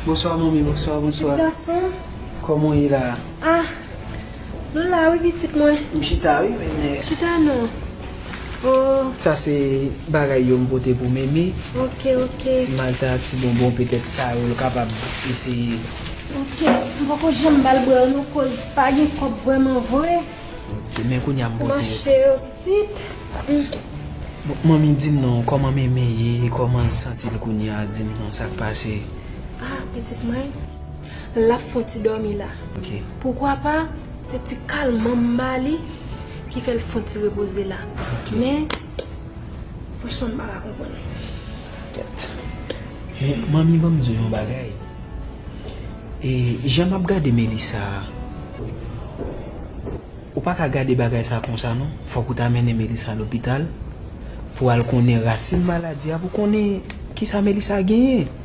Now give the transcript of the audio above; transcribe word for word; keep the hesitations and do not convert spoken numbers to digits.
Bonswa manmi, bonswa, bonswa. Gason. Kòman w ye la? Ah, nou la wi pitit mwen. M chita wi, men Chita non. Oh, sa se bagay yo m pote pou Mimi. Ok, ok. Ti malta, ti bonbon, petèt sa yo l kapab eseye. Ok, m poko janm bal bwè non koz pa gen kòb vrèman vre. Ok, men kounye a m Pou pote. Mache yo pitit. Bon, manmi, di m non, kòman Mimi ye, kòman l santi l kounye a, di m non, sa k pase? Ah, pitit mwen, l ap fon ti dòmi la. Ok. Poukwa pa, se ti kalman m ba li ki fè l fon ti repoze la. Ok. Men, franchman, m pa ka konprann. Kèt. Men manmi, ban m di w yon bagay. E jan m ap gade Melissa a, ou pa ka gade bagay sa konsa non. Fòk ou ta mennen Melissa lopital pou al konnen rasin maladi a, pou konnen kisa Melissa genyen.